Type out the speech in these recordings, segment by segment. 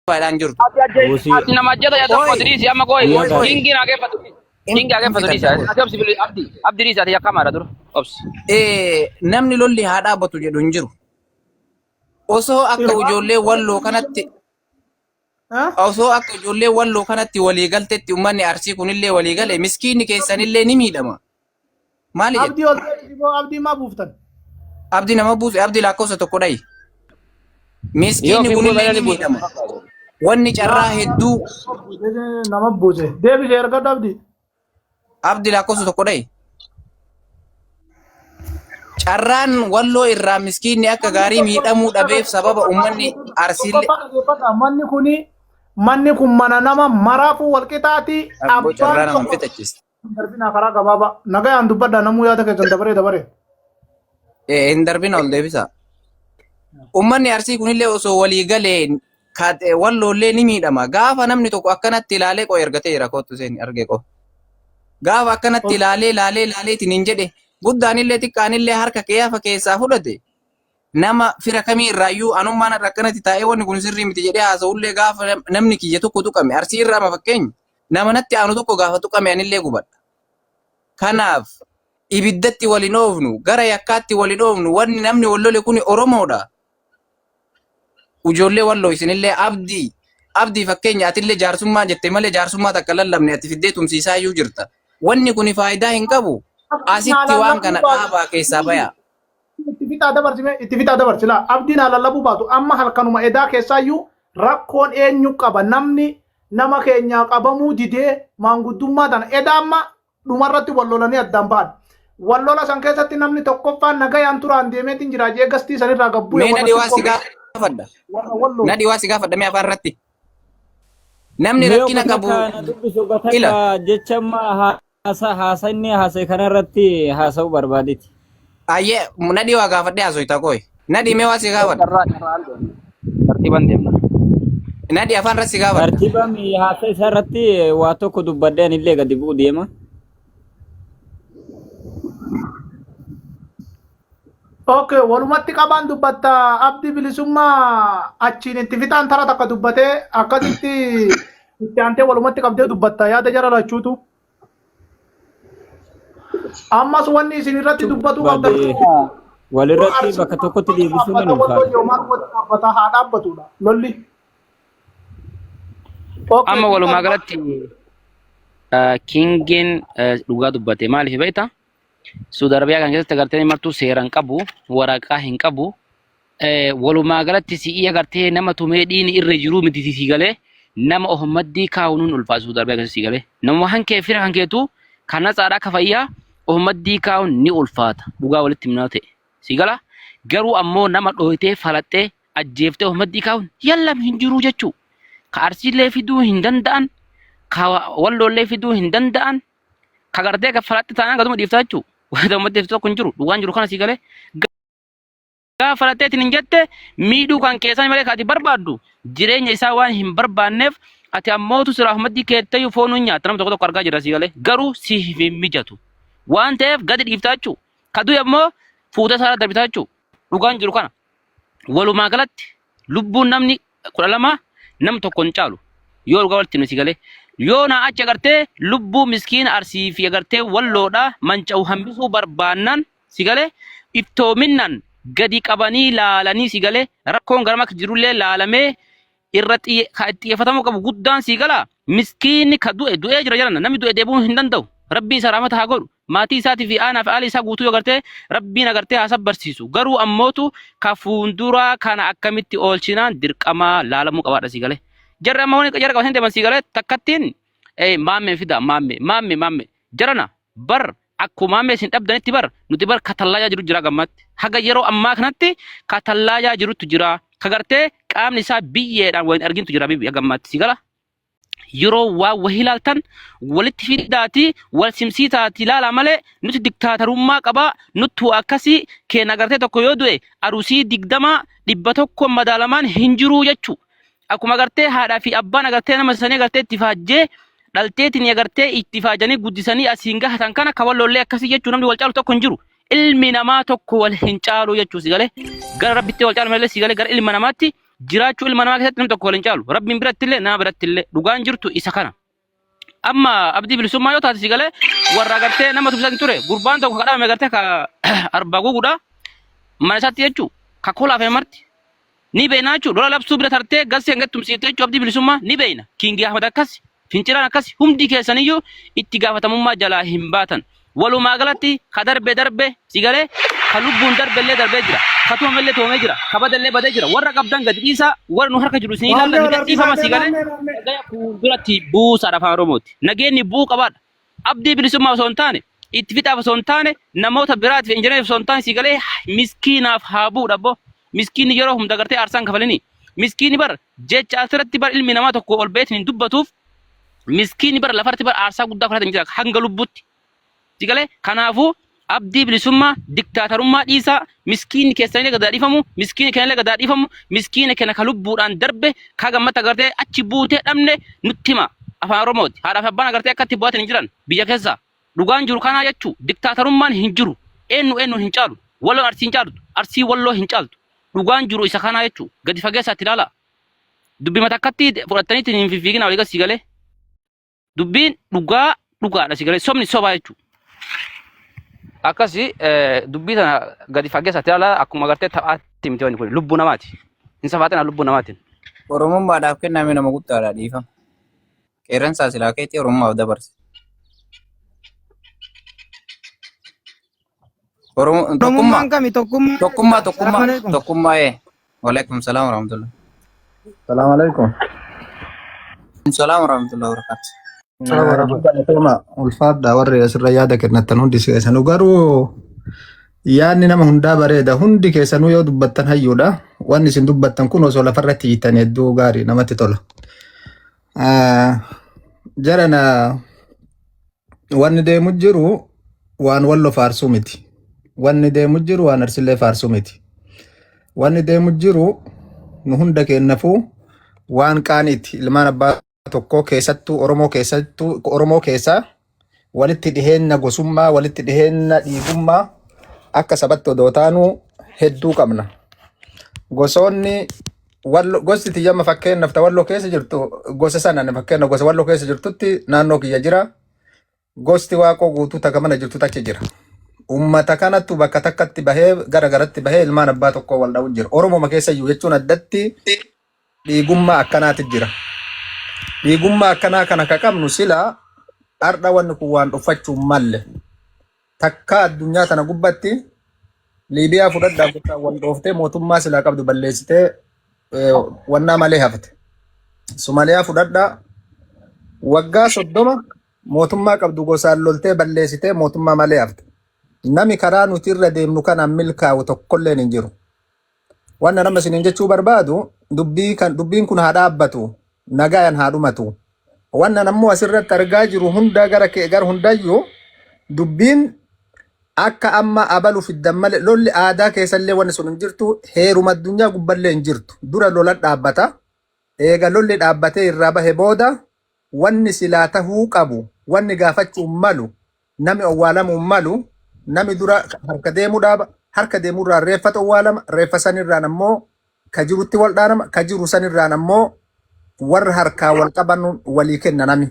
faayidaan jirtu. Ati ajje Buusii ati nama ajjata yaa tokko Qoy dhiisi amma qoy guyyaa qoy qoy gaarii. kingi naa geeffatu hin kingi haa hin geeffatu dhiisi fixadha qoy. ati obsi abdi abdi dhiisi ati yakkamaadha dura obsi. Namni lolli haa dhaabbatu jedhu hin jiru. Osoo akka ijoollee walloo kanatti osoo akka ijoollee walloo kanatti walii galtetti uummanni arsii kunillee walii gale miskiinni keessanillee ni miidhama. Maali jette? Abdii ol deebisi boo abdii maa buuftan? Abdii nama buuse abdii lakkoofsa tokko dhayi. Yoo Miskiinni ofiin bu'e kunillee malee ni ni buuse. miidhama. Wanni carraa hedduu Nama buuse. Deebisi ergadhu abdii. Abdi lakkoofsa tokko dhayi. Carraan walloo irraa miskiinni akka gaarii miidhamuu dhabeef sababa uummanni arsiillee Tokkoffaa dhaggeeffadhaa. Manni kuni manni kun mana nama maraafuu wal qixaati. Abboo carraa Abbaan nama tokko fixachiista. darbinaa karaa gabaabaa. Nagayaan dubbadhaa namuu yaada keessan dabaree dabaree. Hin darbin ol deebisa. Uummanni arsii kunillee osoo walii galee walloollee ni miidhama. Gaafa namni tokko akkanatti ilaalee qoo ergatee jira kootu seeni argee qoo. Gaafa akkanatti ilaalee ilaalee ilaaleetiin hin jedhe guddaanillee xiqqaanillee harka qiyaafa keessaa fudhate nama fira kamii irraayyuu anummaan irra akkanatti taa'ee wanni kun sirrii miti jedhee haasa'ullee gaafa namni kiyya tokko tuqame arsii irraa ama fakkeenya nama natti aanu tokko gaafa tuqame anillee gubadha. Kanaaf ibiddatti wal hin oofnu gara yakkaatti wal hin oofnu wanni namni wal lole kuni Oromoodha. Ijoollee walloo isinillee abdii abdii fakkeenya atillee jaarsummaa jette malee jaarsummaa takka lallabne ati fiddee tumsiisaa iyyuu jirta. Wanni kuni faayidaa hin qabu. Asitti waan kana dhaabaa keessaa bayaa. Itti fixaa dabarsime itti fixaa dabarsi laa abdiin haa lallabuu baatu amma halkanuma edaa keessaayyuu rakkoon eenyu qaba namni nama keenyaa qabamuu didee maanguddummaa tana edaa amma dhumarratti wal lolanii addaan ba'an. Wal lola san keessatti namni tokkoffaan nagayaan turaan deemeetiin jira jee gastii sanirraa gad bu'e Mee warra nadhi waa si xiqqoo gaafadha. warra walloo. Nadhi waa si gaafadha mee afaan irratti. Namni Mee rakkina obbo qabu takka na dubbisu obbo ila. takka jecha amma haasa haasa inni haasa'e kanarratti haasa'uu barbaadeti. Ayyee nadhi waa gaafadhee haasoyta kooy. Nadhi mee waa si gaafadha. Carraa carraan deemna. Tartiiban deemna. Nadhi afaan irratti si gaafadha. Tartiiba mi haasa isaa irratti waa tokko dubbadhee anillee gadi bu'u deema. Okay, walumatti qabaan dubbatta abdi bilisummaa achiin itti fixaan tara takka dubbatee akkasitti itti aantee walumatti qabdee dubbatta yaada jara lachuutu. Ammas wanni isin irratti dubbatuu qabdan Badee walirratti Arsii bakka tokkotti deebisuun hin dhaabbata ulfaata. walloo yoomaan walitti dhaabbata haa dhaabbatudha lolli. Okay, Amma walumaa galatti kingiin dhugaa dubbate maaliif beektaa? Suudi Arabiyaa kan keessatti agartee martuu seera hin qabu, waraqaa hin qabu. Walumaa galatti si'ii agartee nama tumee dhiini irra jiruu miti sii galee nama of maddii kaa'uun hin ulfaatu Suudi Arabiyaa keessatti sii galee. Nama hankee fira hankeetu kan natsaadhaa akka fayyaa of maddii kaa'uun ni ulfaata. Dhugaa walitti himnaa ta'e. Sii gala garuu ammoo nama dhooytee falaxxee ajjeeftee of maddii kaa'uun yallam hin jiruu jechuu. Ka arsiillee fiduu hin danda'an, ka walloollee fiduu hin danda'an, ka gartee ka falaxxe taanaan gaduma dhiiftaa jechuu. Wanta ummatti tokko hin jiru. Dhugaan jiru kana sii galee. Gaafa falaxxeetiin hin jette miidhuu kan keessan malee ka ati barbaaddu jireenya isaa waan hin barbaanneef ati ammootu silaaf maddii keettayyuu foon hin nyaatta nama tokko tokko argaa jirra sii galee garuu siif hin mijatu waan ta'eef gadi dhiiftaa jechuu ka du'e ammoo fuutee isaa darbitaa jechuu dhugaan jiru kana walumaa galatti lubbuun namni 12 nam tokko hin caalu yoo dhugaa walitti himne si galee yoo naa achi agartee lubbuu miskiina arsii fi agartee walloodha manca'u hambisuu barbaannan si galee iftoominnan gadi qabanii laalanii si galee rakkoon garama akka jirullee laalamee irra ka itti xiyyeeffatamuu qabu guddaan si galaa miskiinni ka du'e du'ee jira jedhan namni du'e deebi'uu hin danda'u rabbii isa rahmata haa godhu maatii isaatii fi aanaa fi aalii isaa guutuu yoo gartee rabbiin agartee haa sabbarsiisu garuu ammootu ka fuunduraa kana akkamitti oolchinaan dirqamaa laalamuu qabaadha sii galee jarri amma wani jara qabatanii deeman sii galee takkattiin maammee fida maammee maammee maammee jarana bar akkuma maammee isin dhabdanitti bar nuti bar katallaajaa jiru jira gammaatti haga yeroo ammaa kanatti katallaajaa jirutu jira ka gartee qaamni isaa biyyeedhaan waliin argintu jira bibi gammaatti sii gala yeroo waa wahii ilaaltan walitti fidaati wal simsiisaati ilaalaa malee nuti diktaatarummaa qabaa nuttu akkasii keenya agartee tokko yoo du'e arusii 20 100 madaalamaan hin jiruu jechuu akkuma agartee haadhaa fi abbaan agartee nama sanii agartee itti faajjee dhalteetiin agartee itti faajanii guddisanii asiin gahatan kana ka walloollee akkasii jechuu namni wal caalu tokko hin jiru ilmi namaa tokko wal hin caalu jechuu si galee gara rabbitti wal caalu malee si galee gara ilma namaatti Jiraachuu ilma namaa keessatti namni tokko wal hin caalu. Rabbiin biratti illee nama biratti illee dhugaan jirtu isa kana. Amma abdii bilisummaa yoo taate si galee warra agartee nama tumsan ture gurbaan tokko kadhame agartee ka arbaa guguudha mana isaatti jechuu ka kolaafee marti ni beekna jechuudha. Lola labsuu bira tartee gassee hanga tumsiiftee jechuudha abdii bilisummaa ni beekna. Kiingii Ahmad akkas, Fincilaan akkas hundi keessaniyyuu itti gaafatamummaa jalaa hin baatan. Walumaa galatti ka darbe darbe si galee ka lubbuun darbe illee darbee jira. Ka tumame illee tumamee jira. Ka bade illee badee jira. Warra qabdan gadi dhiisaa warra nu harka jiru isin ilaalla Maamlee ni wal harkisaa gadhiifama si galee maamlee maamlee. nagaya fuulduratti buusaadha afaan Oromooti. Nageenyi bu'uu qabaadha. Abdii bilisummaa osoo hin taane, itti fixaaf osoo hin taane, namoota biraatiif injineeriif osoo hin taane si galee miskiinaaf haa bu'uudha abbo. Miskiinni yeroo hunda gartee aarsaan kafalini. Miskiinni bar jecha asirratti bar ilmi namaa tokko ol beetiin hin dubbatuuf miskiinni bar lafarratti bar aarsaa guddaa fudhatan jira hanga lubbutti. Si galee kanaafuu abdii bilisummaa diktaatarummaa dhiisaa miskiinni keessanillee gadaa dhiifamu miskiinni keenyallee gadaa dhiifamu miskiina keenya ka lubbuudhaan darbe ka gammata agartee achi buutee dhabne nutti hima afaan Oromooti haadhaa fi abbaan agartee akka itti bu'aatiin hin jiran biyya keessa dhugaan jiru kanaa jechuu diktaatarummaan hin jiru eenyu eenyu hin caalu walloon arsii hin caaltu arsii walloo hin caaltu dhugaan jiru isa kanaa jechuu gadi fageessaa itti ilaala dubbii matakkatti fudhattaniitti hin fiffiigina walii gasii galee. Dubbiin dhugaa dhugaadha si galee sobni sobaa jechuudha. Akkasi dubbii tana gadi fageessaatti ilaalaa akkuma agartee taphaatti miti wanni kun lubbuu namaati. Hin safaaxinaa lubbuu namaatiin. Oromummaadhaaf kenname nama guddaadha dhiifama. Qeerransaa silaa keetii Oromummaaf dabarse. Oromoo tokkummaa Oromummaan kami tokkummaa tokkummaa Salaam tokkummaa alaikum. tokkummaa ee. Waalaikum salaam warahmatullah. Salaam alaikum. Salaam warahmatullahi wabarakatuh. Galatoomaa ulfaadha warri asirra yaada kennattan hundi keessanuu garuu yaadni nama hundaa bareeda hundi keessanuu yoo dubbattan hayyuudha wanni isin dubbattan kun osoo lafarratti hiitan hedduu gaarii namatti tola. Jarana wanni deemu jiru waan wallo faarsuu miti. Wanni deemu jiru waan arsillee faarsuu miti. Wanni deemu jiru nu hunda keenyafuu waan qaaniiti. Ilmaan abbaa tokkoo keessattuu Oromoo keessattuu Oromoo keessaa walitti dhiheenya gosummaa, walitti dhiheenya dhiigummaa akka sabatti odoo taanuu hedduu qabna. Gosoonni wallo gosti tiyyama fakkeenyaaf ta walloo keessa jirtu gosa sana fakkeenya gosa walloo keessa jirtutti naannoo kiyya jira. Gosti waaqoo guutuu takka mana jirtu achi jira. Uummata kanattu bakka takkatti bahee gara garatti bahee ilmaan abbaa tokkoo wal dha'u jira. Oromoma keessa iyyuu jechuun addatti dhiigummaa akkanaati jira. Dhiigummaa akkanaa kana ka qabnu sila har'a wanni kun waan dhuffachuu hin malle. Takka addunyaa tana gubbatti Liibiyaa fudhadhaa gosaan wal dhooftee mootummaa silaa qabdu balleessitee wannaa malee hafte. Sumaliyaa fudhadhaa waggaa 30 mootummaa qabdu gosaan loltee balleessitee mootummaa malee hafte. Nami karaa nuti irra deemnu kanaan milkaa'u tokkolleen hin jiru. Wanna nama isiniin jechuu barbaadu dubbii kan dubbiin kun haa dhaabbatu nagayaan haa dhumatu. Wanna nammoo asirratti argaa jiru hunda gara kee gara hundayyuu dubbiin akka amma abalu fiddan malee lolli aadaa keessallee wanni sun hin jirtu heeruma addunyaa gubballee hin jirtu. Dura lola dhaabbata. Eega lolli dhaabbatee irraa bahe booda wanni silaa tahuu qabu wanni gaafachuu malu nami owwaalamuu malu nami dura harka deemuu dhaaba harka deemurraan reeffatu owwaalama reeffa sanirraan ammoo ka jirutti wal dhaanama ka jiru sanirraan ammoo warra harkaa wal qaban walii kenna nami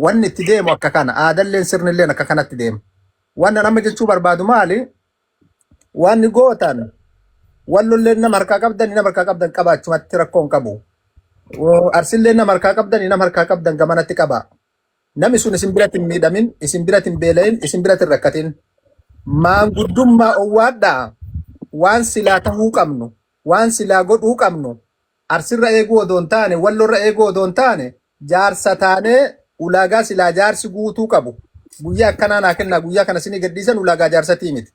wanni itti deemu akka kana aadalleen sirnilleen akka kanatti deema wanna nama jechuu barbaadu maali wanni gootan wallolleen nama harkaa qabdan nama harkaa qabdan qabaachumatti rakkoo hin qabu arsilleen nama harkaa qabdan nama harkaa qabdan gamanatti qaba Namni sun isin biratti hin miidhamin, isin biratti hin beela'in, isin biratti hin rakkatin. Maanguddummaa owwaadhaa waan silaa tahuu qabnu, waan silaa godhuu qabnu, arsirra eeguu odoo hin taane, wallorra eeguu odoo hin taane, jaarsa taanee ulaagaa silaa jaarsi guutuu qabu. Guyyaa akkanaa naa kennaa, guyyaa kana isinii gadhiisan ulaagaa jaarsatii miti.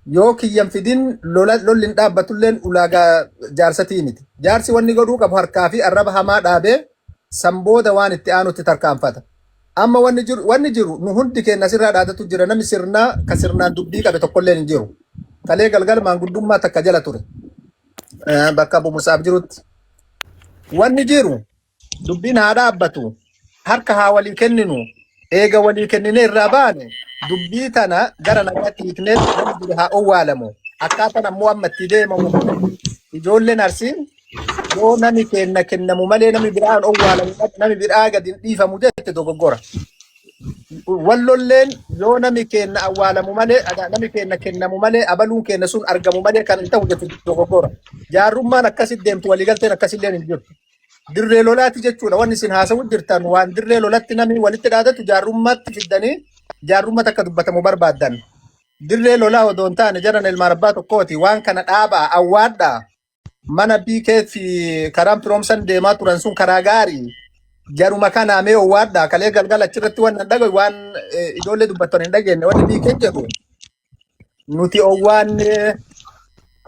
Yoo kiyyan fidin lola lolli hin dhaabbatulleen ulaagaa jaarsatii miti. Jaarsi wanni godhuu qabu harkaa fi arraba hamaa dhaabee san booda waan itti aanutti tarkaanfata. Amma wanni jiru wanni jiru nu hundi keenya asirraa dhaadatu jira namni sirnaa ka sirnaan dubbii qabe tokkolleen hin jiru. Kalee galgal maanguddummaa takka jala ture. Bakka Abu Musaab jirutti. Wanni jiru dubbiin haa dhaabbatu. Harka haa walii kenninu. Eega walii kenninee irraa baane dubbii tana gara nagaatti hiiknee namni jiru haa owwaalamu. Akkaataan ammoo amma itti deemamu kun ijoolleen Arsii Yoo nami kenna kennamu malee nami biraa hin owwaalamu, nami biraa gadi hin dhiifamu jette dogoggora. Wallolleen yoo nami kenna awwaalamu malee, nami kenna kennamu malee, abaluun kenna sun argamu malee kan hin ta'u jette dogoggora. Jaarrummaan akkasitti deemtu waliigalteen akkasillee hin jirtu. Dirree lolaati jechuudha. Wanni isin haasa'u jirtan waan dirree lolatti namni walitti dhaadatu jaarrummaatti fiddanii jaarrummaa akka dubbatamu barbaaddan. Dirree lolaa odoo hin taane jaran ilmaan abbaa tokkooti. Waan kana dhaabaa awwaadhaa. Mana BK fi karaan firoomsan deemaa turan sun karaa gaarii. Jaruma kanaa mee owwaadhaa. Kalee galgala achirratti waan hin dhagaye waan ijoollee dubbattan hin dhageenye wanni BK jedhu. Nuti owwaanne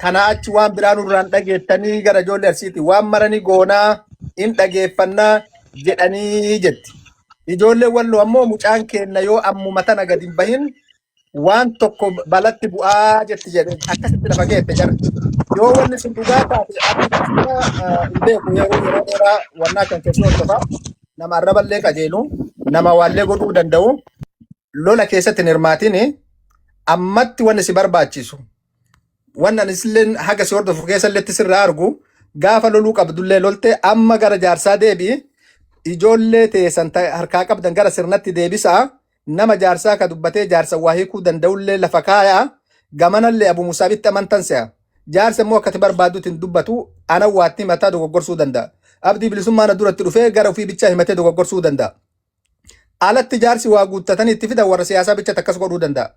kana achi waan biraa nurraan dhageettanii gara ijoollee Arsiiti waan maranii goonaa hin dhageeffannaa jedhanii jetti. Ijoolleen Walloo ammoo mucaan keenna yoo ammuma tana gadi hin bahin waan tokko balatti bu'aa jetti jedhe akkasitti lafa geette jara. Yoo wanni sun dhugaa taate amma hin beeku yeroo yeroo dheeraa wannaa kan keessa hordofa nama arraballee qajeelu nama waallee godhuu danda'u lola keessatti hin hirmaatini ammatti wanni si barbaachisu wanni ani silleen haga si hordofu keessalletti sirraa argu gaafa loluu qabdullee lolte amma gara jaarsaa deebi'i ijoollee teessan harkaa qabdan gara sirnatti deebisaa nama jaarsaa ka dubbatee jaarsa waa hiikuu danda'ullee lafa kaayaa gamanallee Abu Musaabitti amantan se'a. Jaarsa immoo akkati barbaadutti hin dubbatu ana waatti himataa dogoggorsuu danda'a. Abdii bilisummaa na duratti dhufee gara ofii bichaa himatee dogoggorsuu danda'a. Alatti jaarsi waa guuttatanii itti fidan warra siyaasaa bichatti akkas godhuu danda'a.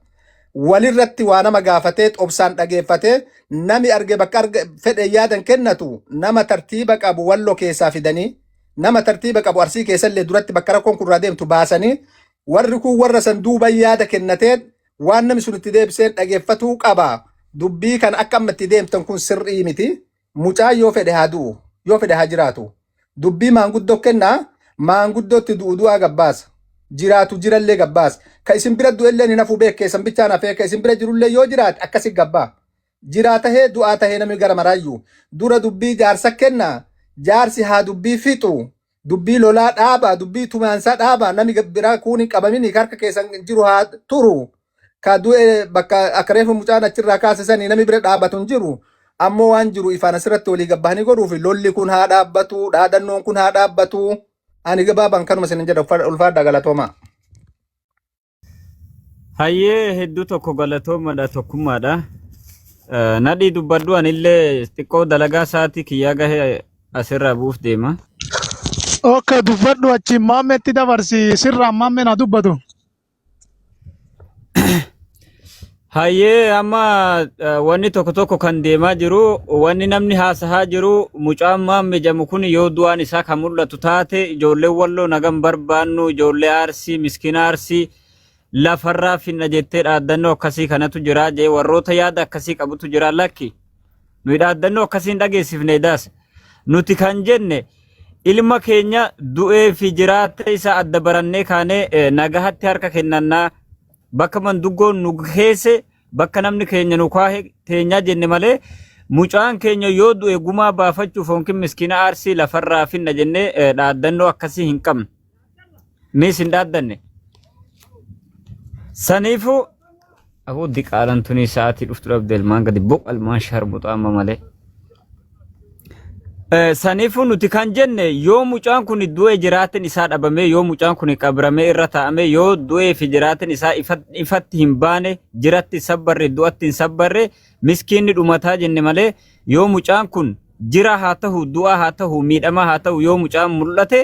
Walirratti waa nama gaafatee obsaan dhageeffatee nami arge bakka arge fedhe yaadan kennatu nama tartiiba qabu Walloo keessaa fidanii nama tartiiba qabu Arsii keessallee duratti bakka rakkoon kun irraa deemtu baasanii warri kun warra san duuba yaada kennatee waan namni sun itti deebiseen dhageeffatuu qaba. Dubbii kan akka amma itti deemtan kun sirrii miti. Mucaan yoo fedhe haa du'u, yoo fedhe haa jiraatu. Dubbii maanguddoo kennaa, maanguddootti du'u du'aa gabbaasa. Jiraatu jirallee gabbaasa. Ka isin bira du'ellee hin hafuu beek keessan bichaan hafee ka isin bira jirullee yoo jiraate akkasi gabbaa. Jiraa tahee du'aa tahee namni gara maraayyuu. Dura dubbii jaarsa kennaa, jaarsi haa dubbii fixu. Dubbii lolaa dhaabaa, dubbii tumaansaa dhaabaa, nami biraa kuun hin qabamini harka keessan jiru haa turu. Ka du'e bakka akka reefu mucaan achirraa kaase sanii nami bira dhaabatu hin jiru. Ammoo waan jiru ifaan asirratti walii gabbahanii godhuufi lolli kun haa dhaabbatu, dhaadannoon kun haa dhaabbatu. Ani gabaabaan kanuma isin jedha ulfaadhaa galatoomaa. Hayyee hedduu tokko galatoomadha tokkummaadha. Nadhii dubbadhu anillee xiqqoo dalagaa sa'aatii kiyyaa gahee asirraa bu'uuf deema. Okay, dubbadhu achiin maammeetti dabarsi sirraan maammeen haa dubbatu. Hayyee amma wanni tokko tokko kan deemaa jiru wanni namni haasahaa jiru mucaan maamme jedhamu kun yoo du'aan isaa kan mul'atu taate ijoolleen Walloo nagan barbaannu ijoollee Arsii miskiina Arsii lafarraa finna jettee dhaaddannoo akkasii kanatu jira jee warroota yaada akkasii qabutu jira lakki nuyi dhaaddannoo akkasii hin dhageessifne daas nuti kan jenne ilma keenya du'ee fi jiraata isaa adda barannee kaanee nagahatti harka kennannaa bakka manduggoon nu keesse bakka namni keenya nu kaahe teenyaa jenne malee mucaan keenya yoo du'e gumaa baafachuuf yookiin miskiina Arsii lafarraa finna jennee dhaaddannoo akkasii hin qabnu. Miis hin dhaaddanne. Saniifuu aboo diqaalan tunii sa'aatii dhuftu dhabde ilmaan gadi boqa ilmaan sharmuxaa amma malee. Saniifuu nuti kan jenne yoo mucaan kun du'e jiraatin isaa dhabamee yoo mucaan kun qabramee irra taa'ame yoo du'ee fi jiraatin isaa ifatti hin baane jiratti hin sabbarre du'atti hin sabbarre miskiinni dhumataa jenne malee yoo mucaan kun jira haa ta'u du'aa haa ta'u miidhamaa haa ta'u yoo mucaan mul'ate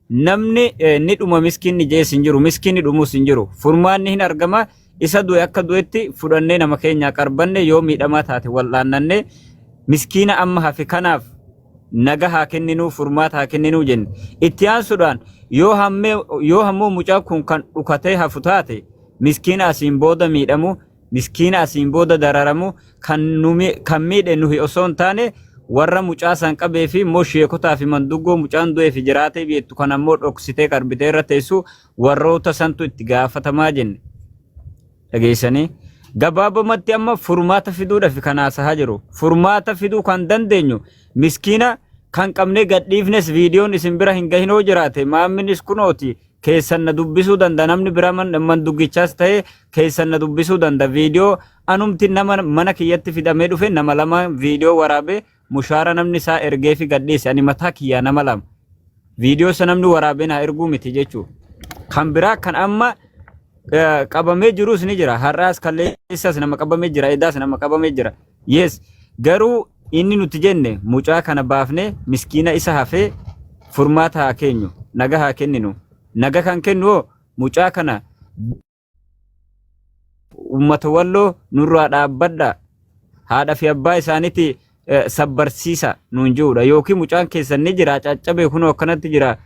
namni ni dhuma miskiinni jees hin jiru miskiinni dhumus hin jiru furmaanni hin argama isa du'e akka du'etti fudhannee nama keenyaa qarbanne yoo miidhamaa taate wal'aannanne miskiina amma hafe kanaaf naga haa kenninuu furmaata haa kenninuu jenne itti aansuudhaan yoo hammee yoo hammoo mucaan kun kan dhukatee hafu taate miskiina asiin booda miidhamu miskiina asiin booda dararamu kan nu kan miidhe nuhi osoo hin taane warra mucaa san qabee fi immoo sheekotaa fi manduggoo mucaan du'ee fi jiraatee beektu kan ammoo dhoksitee qarbitee irra teessu warroota santu itti gaafatamaa jenne. Dhageessanii gabaabumatti amma furmaata fiduudhaaf kan haasahaa jiru. Furmaata fiduu kan dandeenyu miskiina kan qabnee gadhiifnes viidiyoon isin bira hin gahin hoo jiraate maamminis kunooti keessan na dubbisuu danda'a namni biraa manduggichaas ta'e keessan na dubbisuu danda'a viidiyoo anumti nama mana kiyyatti fidamee dhufe nama lama viidiyoo waraabee mushaara namni isaa ergeefi gadhiise ani mataa kiyyaa nama lama. Viidiyoo isa namni waraabee naa erguu miti jechuudha. Kan biraa kan amma qabamee jirus ni jira. Har'aas kaleessas nama qabamee jira. Edaas nama qabamee jira. Yes. Garuu inni nuti jenne mucaa kana baafnee miskiina isa hafee furmaata haa keenyu. Naga haa kenninu. Naga kan kennu hoo mucaa kana Uummata Walloo nurraa dhaabbadhaa. Haadha fi abbaa isaaniiti sabbarsiisa nuun jiruudha. Yookiin mucaan keessan ni jira caccabee kunoo akkanatti jira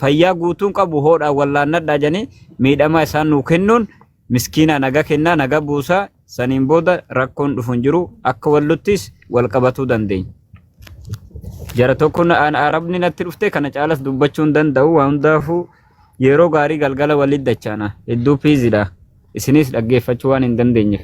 fayyaa guutuun qabu hoodhaan wallaannadhaa jedhanii miidhamaa isaan nuu kennuun miskiinaa naga kennaa naga buusaa saniin booda rakkoon dhufu hin jiru akka walluttis wal qabatuu dandeenya. Jara tokko arabni natti dhufte kana caalas dubbachuu hin danda'u waan hundaafuu Yeroo gaarii galgala walitti dachaana. Hedduu piizidha. Isinis dhaggeeffachuu waan hin dandeenyeef.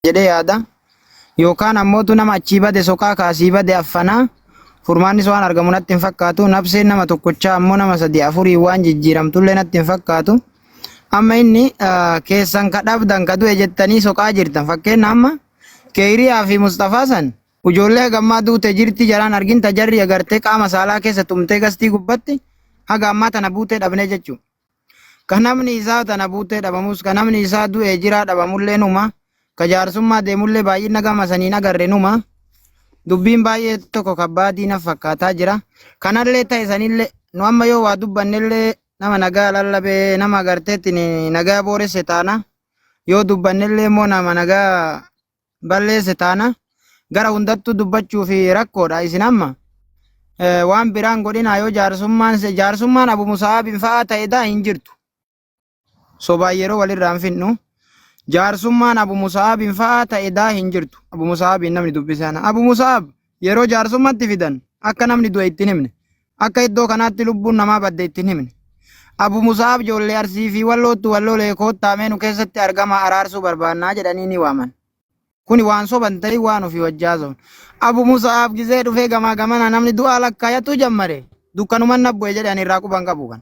Jedhee yaada. Yookaan ammootu nama achii bade soqaa kaasii bade affanaa furmaannis waan argamu natti hin fakkaatu. Nabseen nama tokkochaa ammoo nama sadii afurii waan jijjiiramtullee natti hin fakkaatu. Amma inni keessan ka dhabdan ka du'e jettanii soqaa jirtan. Fakkeenna amma Keeyriyaa fi Musxafaa san ujoollee haga ammaa duute jirti jaraan arginta jarri agartee qaama saalaa keessa tumtee gastii gubbatti haga ammaa tana buutee dhabnee jechuudha. Ka namni isaa tana buutee dhabamus ka namni isaa du'e jiraa dhabamullee numa ka jaarsummaa deemullee baay'ina gama saniin agarre numa dubbiin baay'ee tokko kabbaadii na fakkaataa jira. Kanallee ta'e sanillee nu amma yoo waa dubbannellee nama nagaa lallabee nama agarteetti nagaa booresse taana yoo dubbannellee immoo nama nagaa balleesse taana gara hundattuu dubbachuu fi rakkoodha isin amma waan biraan godhinaa yoo jaarsummaan jaarsummaan Abu Musa'aabin fa'aa ta'e daa hin jirtu sobaan yeroo walirraa hin finnu jaarsummaan Abu Musa'aabin fa'aa ta'e daa hin jirtu Abu Musa'aabin namni dubbise ana Abu Musa'aab yeroo jaarsummatti fidan akka namni du'e itti hin himne akka iddoo kanaatti lubbuun namaa badde itti hin himne Abu Musa'aab ijoollee Arsii fi Walloottu Wallolee koottaa mee nu keessatti argama araarsuu barbaannaa jedhanii ni waaman. Kuni waan soban ta'in waan ofii wajji haasofnu. Abu Musa'aab gizee dhufee gamaa gamana namni du'aa lakkaayatuu jammare dukkanuman na bu'e jedhe ani irraa quban qabu kan.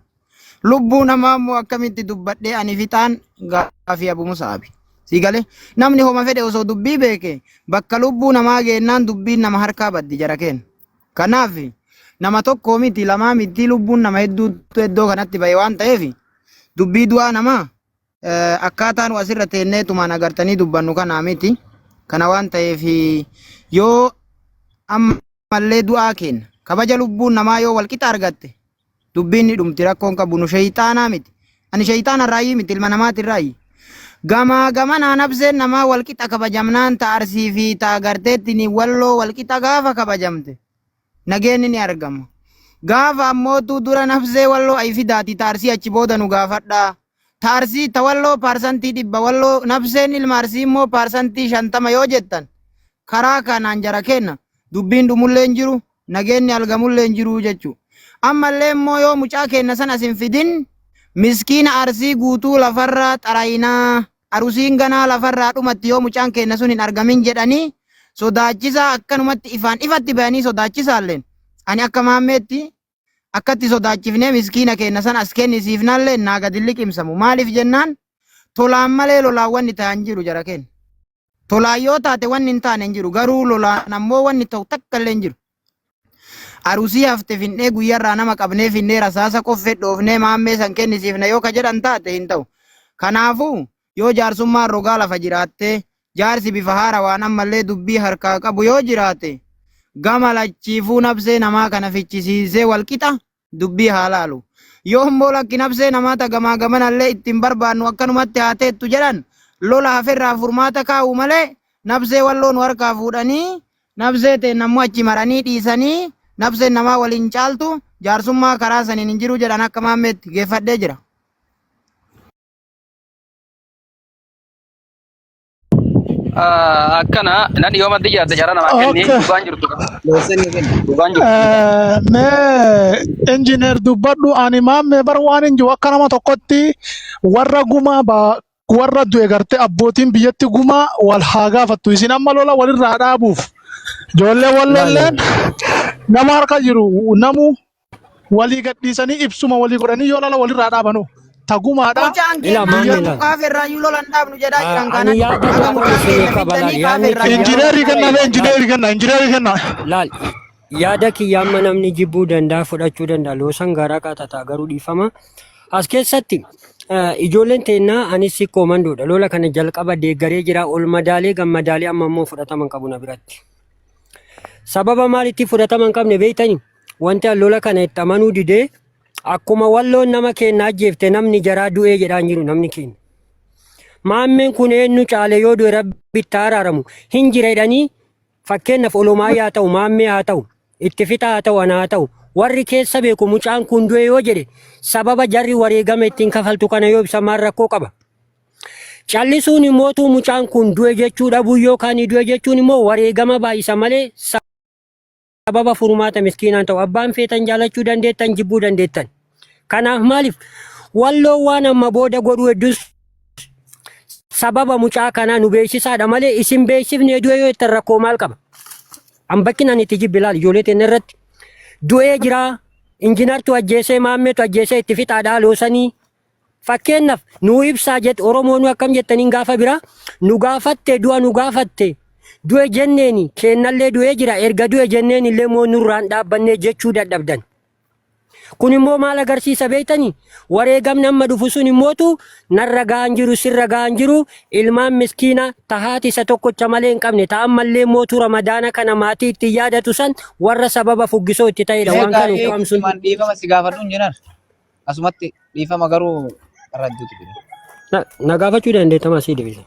Lubbuu namaa immoo akkamitti dubbadhee ani fixaan gaafii Abu Musa'aabi. Sii galee namni homa fedhe osoo dubbii beeke bakka lubbuu namaa geennaan dubbiin nama harkaa baddi jara keenya. Kanaaf nama tokkoo miti lamaa miti lubbuun nama hedduutu iddoo kanatti ba'e waan ta'eef dubbii du'aa namaa akkaataa nu asirra teennee tumaan agartanii dubbannu kanaa miti. Kana waan ta'eef yoo ammallee du'aa kenna kabaja lubbuun namaa yoo walqixa argatte dubbiin ni dhumti rakkoon qabu nu sheyxaanaa miti. Ani sheyxaana irraayyii miti ilma namaati irraayyi. Gamaa gamanaa nabseen namaa walqixa kabajamnaan ta arsii fi ta agarteetti ni walloo walqixa gaafa kabajamte nageenni ni argama. Gaafa ammootuu dura nabsee walloo ayi fidaati ta arsii achi booda nu gaafadhaa. Ta arsii ta walloo paarsantii 100 walloo nabseen ilma arsii immoo paarsantii 50 yoo jettan karaa kanaan jara keenna dubbiin dhumullee hin jiru nageenni algamullee hin jiru jechuu. Ammallee immoo yoo mucaa keenna san as hin fidin miskiina arsii guutuu lafarraa xarayinaa arusiin ganaa lafarraa dhumatti yoo mucaan keenna sun hin argamin jedhanii sodaachisaa akkanumatti ifaan ifatti bayanii sodaachisaalleen ani akka maammeetti akkatti sodaachifnee miskiina keenna san as kennisiifnallee naa gadi liqimsamu maaliif jennaan tolaan malee lolaan wanni ta'an jiru jara kenna. Tolaan yoo taate wanni hin taane hin jiru. Garuu lolaan ammoo wanni ta'u takka illee hin jiru. Arusii hafte finnee guyyarraa nama qabnee finnee rasaasa qoffee dhoofnee maammee san kennisiifna yoo ka jedhan taate hin ta'u. Kanaafuu yoo jaarsummaan rogaa lafa jiraattee jaarsi bifa haarawaan ammallee dubbii harkaa qabu yoo jiraate gama lachiifuu nabsee namaa kana fichisiisee walqixa dubbii haa laalu. Yoo immoo lakki nabsee namaa ta gamaa gamanallee ittiin barbaannu akkanumatti haa teettu jedhan lola haferraa furmaata kaa'u malee nabsee walloo nu harkaa fuudhanii nabsee teenna immoo achi maranii dhiisanii nabseen namaa waliin caaltu Jaarsummaa karaa saniin hin jiru jedhan akka maammeetti geeffadhee jira. Akkana nan yoomatti jiraate carraa namaa kenni Okay. dhugaan jirtu dhugaan jirtu. Mee injineer dubbadhu ani maammee bar waan hin jiru akka nama tokkotti warra gumaa ba warra du'e gartee abbootiin biyyatti gumaa wal haa gaafattu isin amma lola walirraa dhaabuuf ijoollee wal lolleen nama harka jiru namu walii gadhiisanii ibsuma walii godhanii yoo lola walirraa dhaabanu tagumaadha Mucaan Ila keenya maammi jedhu laal. kaaf irraayyuu lola hin dhaabnu jedhaa jiran Ani kanan yaada haga tokko mucaa isinii keenya qaba laal. fiddanii kaaf Yaadni irraayyuu kiyya injineerii kenna mee laal injineerii kenna injineerii kenna. laal yaada kiyya amma namni jibbuu danda'a fudhachuu danda'a loosan garaa qaxataa garuu dhiifama. As keessatti ijoolleen teennaa anis sikkoo manduudha lola kana jalqaba deeggaree jira ol madaalee gammadaalee amma immoo fudhatama hin qabu na biratti. Sababa maalitti fudhatama hin qabne beektanii? Wanti an lola kana itti amanuu didee akkuma walloon nama keenya ajjeefte namni jaraa du'ee jedhaan jiru namni keenya. Maammeen kun eenyu caale yoo du'e rabbi itti araaramu hin jira jedhanii fakkeenyaaf olomaa haa ta'u maammee haa ta'u itti fixaa haa ta'u ana haa ta'u warri keessa beeku mucaan kun du'e yoo jedhe sababa jarri wareegama ittiin kafaltu kana yoo ibsa maal rakkoo qaba. Callisuun immootuu mucaan kun du'e jechuu dhabuu yookaan du'e jechuun immoo wareegama baay'isa malee sababa furmaata miskiinaan ta'u abbaan feetan jaalachuu dandeettan jibbuu dandeettan. Kanaaf maaliif walloo waan amma booda godhuu hedduus sababa mucaa kanaa nu beeksisaadha malee isin beeksifne du'e yoo jettan rakkoo maal qaba? An bakki ani itti jibbi ilaali ijoollee teenya irratti du'ee jira injinartu ajjeesee maammeetu ajjeesee itti fixaadhaa loosanii Fakkeenyaaf nuu ibsaa jette Oromoo nu akkam jettaniin gaafa biraa nu gaafatte du'a nu gaafatte du'e jenneeni keennallee du'ee jira erga du'e jenneen illee immoo nurraan dhaabbannee jechuu dadhabdan. Kun immoo maal agarsiisa beektanii? Wareegamni amma dhufu sun immootu narra ga'aan jiru sirra ga'aan jiru ilmaan miskiina tahaati isa tokkocha malee hin qabne ta ammallee mootu ramadaana kana maatii ittiin yaadatu san warra sababa fuggisoo itti ta'edha Mee waan kana gaafii ukkaamsuun. asumaan dhiifama si gaafadhu injinar. Asumatti dhiifama garuu irra hedduutu jira. Na gaafachuu dandeettama sii deebisa.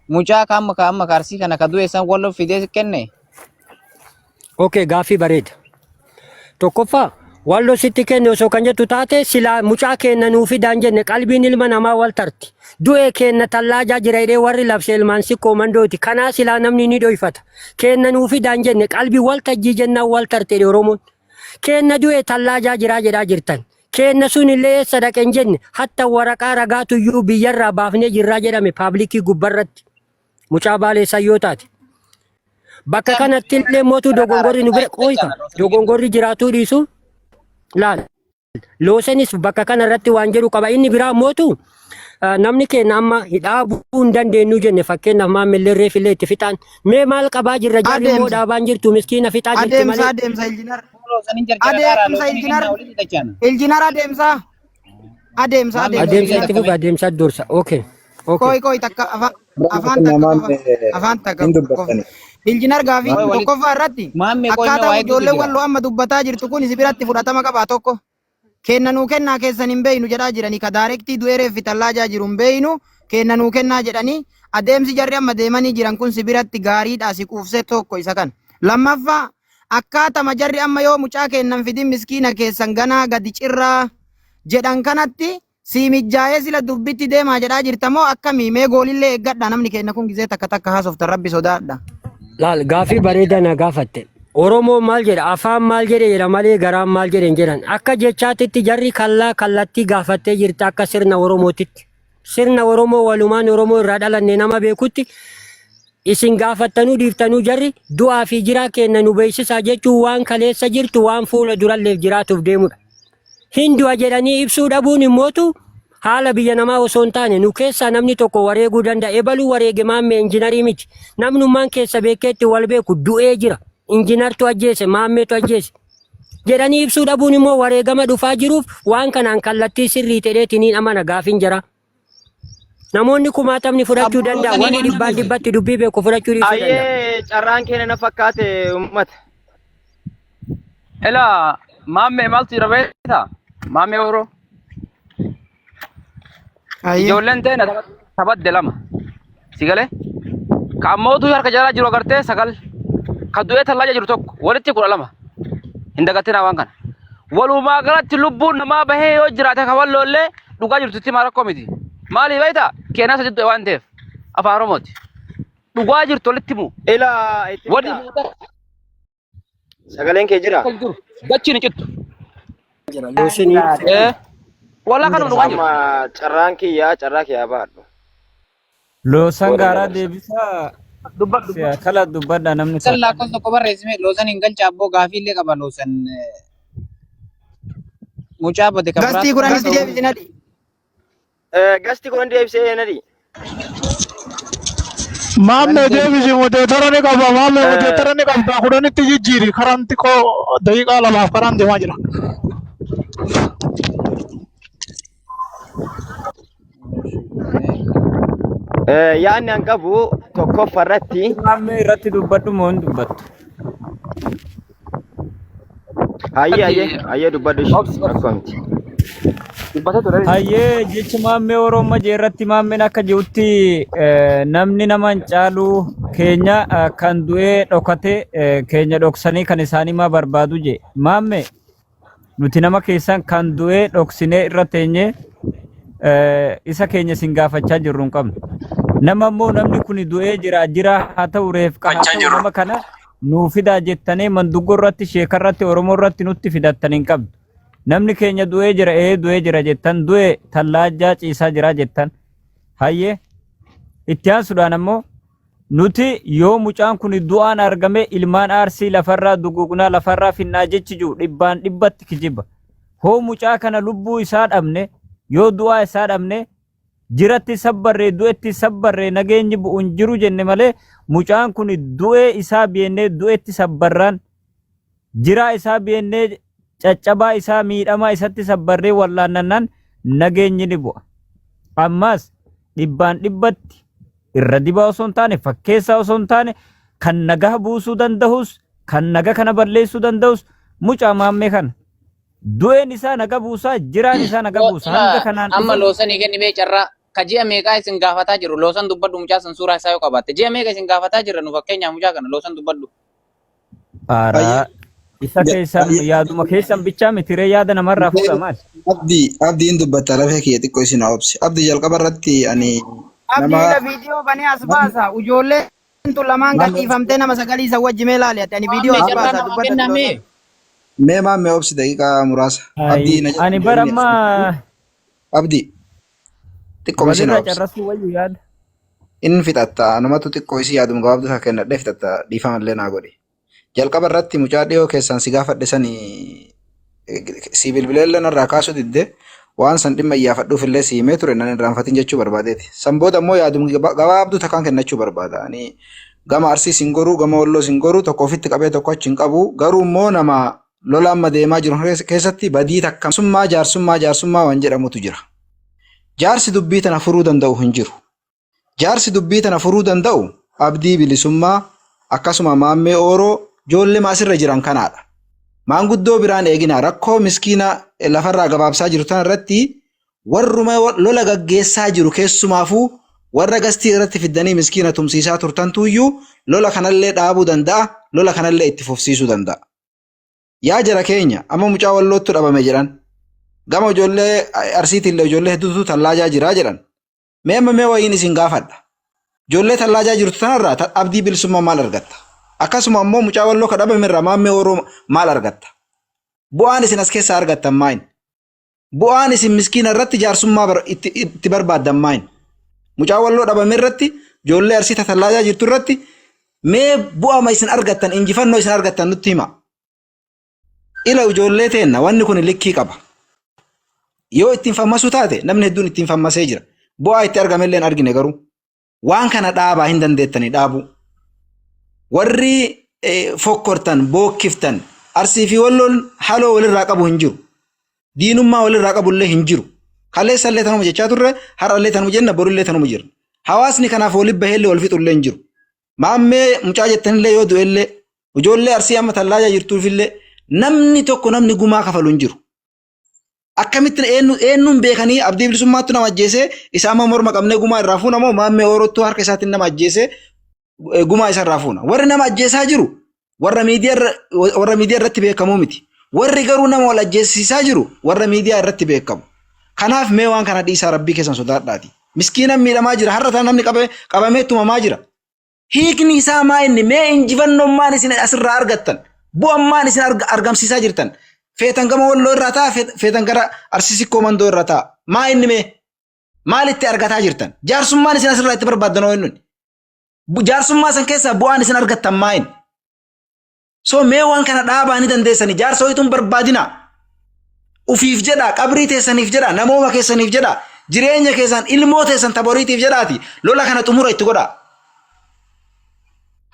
Mucaa ka amma ka amma ka arsii kana ka du'e san walloo fidee kenne. Okay, gaaffii bareeda. Tokkoffaa walloo sitti kenne osoo kan jettu taate silaa mucaa keenna nuu fidaan jenne qalbiin ilma namaa wal tarti. Du'e keenna tallaajaa jira jedhee warri labse ilmaan sikkoo mandooti. Kanaa silaa namni ni dhoyfata. Keenna nuu fidaan jenne qalbii wal tajjii jennaan wal tarte jedhe Oromoon. Keenna du'e tallaajaa jiraa jedhaa jirtan. Keenna sun illee eessa dhaqe hin jenne hatta waraqaa ragaatu iyyuu biyyarraa baafnee jirraa jedhame paablikii gubbarratti. Mucaa baaleessaa yoo taate. Bakka kanatti illee mootuu dogongorri nu bira qooyka dogongorri jiraatuu dhiisu laal. Loosenis bakka kana irratti waan jedhu qaba. Inni biraa mootu namni keenya amma dhaabuu hin dandeenyu jenne fakkeenyaaf maammillee reefillee itti fixaan. Mee maal qabaa jirra jarri immoo Adeemsa. dhaabaan jirtu miskiina fixaa jirti Adeemsa malee. adeemsa injinar. Loosanin jarjara qaaraa Adeemsa loosanin injinar. kennaa walitti dachaana. Injinar adeemsa. Adeemsa Maammee adeemsa Adeemsa injinar. itti fufa adeemsa dursa. Okay. Okay. Koi koi takka afaan Kun takka namaan qofa afaan takka hin qofa. dubbattani. Injinar gaafii Maammee walitti tokkoffaa irratti maammee qoyna akkaataa waa hedduutu ijoollee jira. walloo amma dubbataa jirtu kun si biratti fudhatama qabaa tokko. Kenna nuu kennaa keessan hin beeynu jedhaa jiranii ka daarektii du'eeree fi tallaajaa jiru hin beeynu kenna nuu kennaa jedhanii adeemsi jarri amma deemanii jiran kun si biratti gaariidha si quufsee tokko isa kana. Lammaffaa akkaatama jarri amma yoo mucaa kennan fidin miskiina keessan ganaa gadi cirraa jedhan kanatti sii mijjaa'ee sila dubbitti deemaa jedhaa jirta moo akkamii mee goolillee eeggadha namni kenna kun gizee takka takka haasoftan rabbi sodaadha. Laal gaafii bareedaa na gaafatte. Oromoon maal jedha afaan maal jedhe jedha malee garaan maal jedhe hin jedhan. Akka jechaatitti jarri kallaa kallattii gaafattee jirti akka sirna Oromootitti. Sirna Oromoo walumaan Oromoo irraa dhalanne nama beekutti isin gaafattanuu dhiiftanuu jarri du'aa fi jiraa keenna nu beeksisaa jechuun waan kaleessa jirtu waan fuula duralleef jiraatuuf deemudha. Hin du'a jedhanii ibsuu dhabuun immootu haala biyya namaa osoo hin taane nu keessaa namni tokko wareeguu danda'a. Ebaluu wareege maammee injinarii miti. Namnummaan keessa beekeetti wal beeku du'ee jira. Injinartu ajjeese, maammeetu ajjeese. Jedhanii ibsuu dhabuun immoo wareegama dhufaa jiruuf waan kanaan kallattii sirrii ta'eetiin hin amana gaafiin jira. Namoonni kumaatamni fudhachuu danda'a. Warri dhibbaan dhibbatti dubbii beeku fudhachuu dhiisuu danda'a. Ayyee carraan keenya na fakkaate uummata. Ela maammee maaltu jira beektaa? Maammee Oromoo. Ayyee. Ijoolleen ta'e taphadde lama. Si galee? Ka ammootu harka jalaa jiru agartee sagal. Ka du'ee tallaaja jiru tokko walitti 12. Hin dagatinaa waan kana. Walumaa galatti lubbuun namaa bahee yoo jiraate ka walloollee dhugaa jirtutti himaa rakkoo miti. Maaliif beektaa? Keenyaa sadiitti waan ta'eef afaan Oromooti. Dhugaa jirtu walitti himu. Ilaa itti Wanni fixaa. Sagaleen kee jira? jiru dachiin hin cittu. Jira loosinii Eh, Walaa kanuma dhugaa jiru. Amma carraan kiyyaa carraa kiyyaa baadhu. Loosan Booda gaaraa dabarsa. deebisaa Dubbadhu. kala dubbadha namni Loosan tokko. lakkoofsa tokko barreessime loosan hin galcha abboo gaafii illee qaba loosan mucaa bade kan Gastii biraatti kudhanitti deebisi nadhi. Gasti kun deebisee nadi. Maammee deebisi moteetara ni qaba. Maammee moteetara ni qabda. Kudhanitti jijjiiri. Karaan xiqqoo daqiiqaa lamaaf karaan deemaa jira. Yaadni an qabu tokkoffaa irratti Maammee irratti dubbadhu moo hin dubbattu? hayyee hayyee hayyee dubbadhu ishee Obsi obsi. rakkoo miti. Dubbatee ture. Hayyee jechi maammee Oromoo jee irratti maammeen akka jirutti namni nama hin caalu keenya kan du'ee dhokate keenya dhoksanii kan isaanii maa barbaadu jee. Maammee nuti nama keessan kan du'ee dhoksinee irra teenyee isa keenya isin gaafachaa jirru hin qabnu. Nama immoo namni kun du'ee jira jira haa ta'u reefqa haa ta'u nama kana nuu fidaa jettanii manduggoo irratti sheeka irratti Oromoo irratti nutti fidattan hin qabdu. Namni keenya du'ee jira ee du'ee jira jettan du'e tallaajjaa ciisaa jira jettan. Hayyee itti aansuudhaan ammoo nuti yoo mucaan kun du'aan argame ilmaan Arsii lafarraa duguugnaa lafarraa finnaa jechi jiru dhibbaan dhibbatti kijiba. Hoo mucaa kana lubbuu isaa dhabne yoo du'aa isaa dhabne jiratti sabbarree du'etti sabbarree nageenyi bu'u hin jiru jenne malee mucaan kun du'ee isaa beennee du'etti sabbarraan jiraa isaa beennee caccabaa isaa miidhamaa isatti sabbarree wallaannannaan nageenyi ni bu'a. Ammas dhibbaan dhibbatti irra dibaa osoo hin taane fakkeessaa osoo hin taane kan nagaa buusuu danda'us kan naga kana balleessuu danda'us mucaa maammee kana. Du'een isaa naga buusaa jiraan isaa naga buusa hanga kanaan Amma dhufe loosanii kenni mee carraa ka ji'a meeqaa isin gaafataa jiru loosan dubbadhu mucaa san suuraa isaa yoo qabaatte ji'a meeqa isin gaafataa jirra nu fakkeenyaaf mucaa kana loosan dubbadhu. Aaraa isa keessan yaaduma keessan bichaa mitiree yaada namarraa fuudha maal? Abdii abdiin dubbatta lafee kiyya xiqqoo isin haa obsi. Abdii jalqaba irratti ani Abdii nama ila viidiyoo banee as baasa. Ijoolleen tun lamaan gadhiifamtee nama sagalii isa wajji mee laali ati ani viidiyoo Maammee as carraa baasa namaa dubbadha kennaa mee. loosan. mee maammee obsi daqiiqaa muraasa. Abdii na Ani bara ammaa Abdii xiqqoo isin haa walirraa obsi. carrasuu wayyu yaada. Inni fixatta anumatu xiqqoo isii yaaduma gabaabduu takka kennadhee fixatta dhiifama illee naa godhi. Jalqaba irratti mucaa dhiyoo keessaan si gaafadhe sani si bilbilee narraa kaasuu didde waan san dhimma iyyaafadhuuf illee si himee ture nan irraanfatin jechuu barbaadeeti. San booda immoo yaaduma gabaabduu takkaan kennachuu barbaada. Ani gama Arsii sin goruu gama Walloo sin goruu tokko ofitti qabee tokko achi hin qabu garuu immoo nama lola amma deemaa jiru keessatti badii takka summaa jaarsummaa jaarsummaa waan jedhamutu jira. Jaarsi dubbii tana furuu danda'u hin jiru. Jaarsi dubbii tana furuu danda'u Abdii Bilisummaa akkasuma Maammee Ooroo ijoollee asirra jiran kanaadha. Maanguddoo biraan eeginaa rakkoo miskiina lafarraa gabaabsaa jiru tana irratti warruma lola gaggeessaa jiru keessumaafuu warra gastii irratti fiddanii miskiina tumsiisaa turtantuyyuu lola kanallee dhaabuu danda'a, lola kanallee itti fufsiisuu danda'a. Yaa jara keenya amma mucaa walloottu dhabame jedhan. Gama ijoollee Arsiitiillee ijoollee hedduutu tallaajaa jira jedhan. Mee amma mee wayiin isin gaafadha. Ijoollee tallaajaa jirtu tanarraa abdii bilisummaa maal argatta? Akkasuma ammoo mucaa walloo ka dhabame irraa maammee Oromoo maal argatta? Bu'aan isin as keessaa argattan maal? Bu'aan isin miskiina irratti jaarsummaa itti barbaaddan maal? Mucaa walloo dhabame irratti ijoollee Arsii tallaajaa jirtu irratti mee bu'ama isin argattan injifannoo isin argattan nutti hima. Ila ijoollee teenna wanni kun likkii qaba. Yoo ittiin fammasuu taate namni hedduun ittiin fammasee jira. Bu'aa itti argame illee hin argine garuu. Waan kana dhaabaa hin dandeettanii dhaabuu. Warri fokkortan, bookkiftan, Arsii fi Walloon haloo walirraa qabu hin jiru. Diinummaa walirraa qabu illee hin jiru. Kaleessa illee tanuma jechaa turre, har'a illee tanuma jenna, boru illee tanuma jirra. Hawaasni kanaaf walitti bahee illee wal fixu illee hin jiru. Maammee mucaa jettanillee yoo du'e illee, ijoollee Arsii amma tallaajaa jirtuufillee namni tokko namni gumaa kafalu hin jiru. Akkamitti eenyuun beekanii abdii bilisummaattu nama ajjeesee isa amma morma qabnee gumaa irraa fuuna moo maammee oorottuu harka isaatiin nama ajjeesee gumaa isa irraa fuuna. Warri nama ajjeesaa jiru warra miidiyaa irratti beekamuu miti. Warri garuu nama wal ajjeesisaa jiru warra miidiyaa irratti beekamu. Kanaaf mee waan kana dhiisaa rabbii keessan sodaadhaati. Miskiinan miidhamaa jira. Har'a tana namni qabamee tumamaa jira. Hiikni isaa maa inni mee injifannoon maan isin asirraa argattan? Bu'aan maan isin argamsiisaa jirtan? Feetan gama walloo irraa ta'a, feetan gara Arsii Sikkoo Mandoo irraa ta'a. Maa inni mee? Maal itti argataa jirtan? Jaarsummaan isin asirraa itti barbaaddan hoo inni? Jaarsummaa san keessaa bu'aan isin argattan maa inni? So mee waan kana dhaabaa ni dandeessanii jaarsa wayituun barbaadina. Ufiif jedhaa, qabrii teessaniif jedhaa, namooma keessaniif jedhaa, jireenya keessan ilmoo teessan taboriitiif jedhaati lola kana xumura itti godhaa.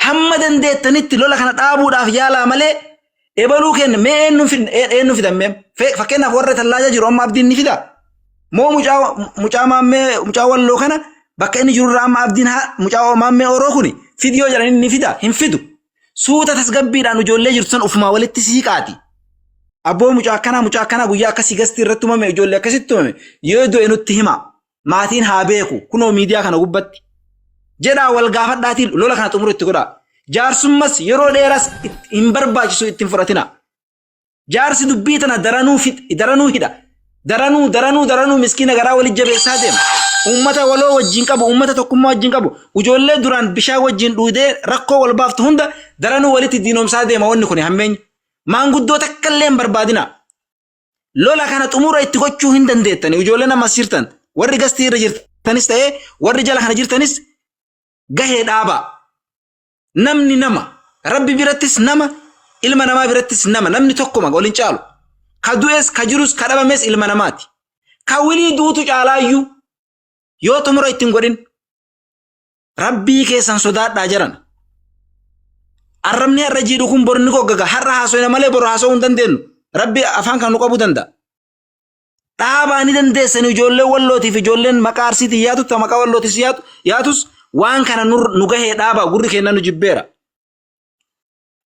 Hamma dandeettanitti lola kana dhaabuudhaaf yaalaa malee ebaluu kenna mee eenyuun fidan mee fakkeenyaaf warra tallaaja jiru amma abdiin ni fida. Moo mucaa mucaa maammee mucaa walloo kana bakka inni jirurraa amma abdiin mucaa maammee oroo kuni fidiyoo jedhanii ni fida hin fidu. Suuta tasgabbiidhaan ijoollee jirtu san ufumaa walitti siiqaati. Abboo mucaa akkanaa guyyaa akkasii gastii irratti tumame ijoollee akkasitti tumame yoo du'e nutti hima. Maatiin haa beeku kunoo miidiyaa kana gubbatti. Jedhaa wal gaafadhaatiin lola kana xumuru itti godhaa. Jaarsummas yeroo dheeras hin barbaachisu ittiin fudhatina. Jaarsi dubbii tana daranuu daranuu hidha. Daranuu daranuu daranuu miskiina garaa walitti jabeessaa deema. Uummata waloo wajjin qabu, uummata tokkummaa wajjin qabu, ijoollee duraan bishaan wajjin dhuudee rakkoo wal baaftu hunda daranuu walitti diinomsaa deema wanni kun hammeenya. Maanguddoo takka illee hin barbaadina. Lola kana xumura itti gochuu hin dandeettani. Ijoolleen ammas jirtan, warri gastii irra jirtanis ta'ee warri jala kana jirtanis gahee dhaabaa. Namni nama. Rabbi birattis nama, ilma namaa birattis nama. Namni tokkuma wal hin caalu. Ka du'es, ka jirus, ka dhabames ilma namaati. Ka wilii duutu caalaayyuu yoo xumura ittiin godhin rabbii keessan sodaadhaa jiran. Arrabni har'a jiidhu kun bor ni goggoga. Har'a haasofna malee bor haasa'uu hin dandeenyu. Rabbi afaan kan nu qabuu danda'a. Dhaabaa ni dandeessanii ijoolleen wallootiif ijoolleen maqaa arsiitiin yaatu ta maqaa wallootis yaatu yaatus waan kana nu gahee dhaabaa gurri keenya nu jibbeera.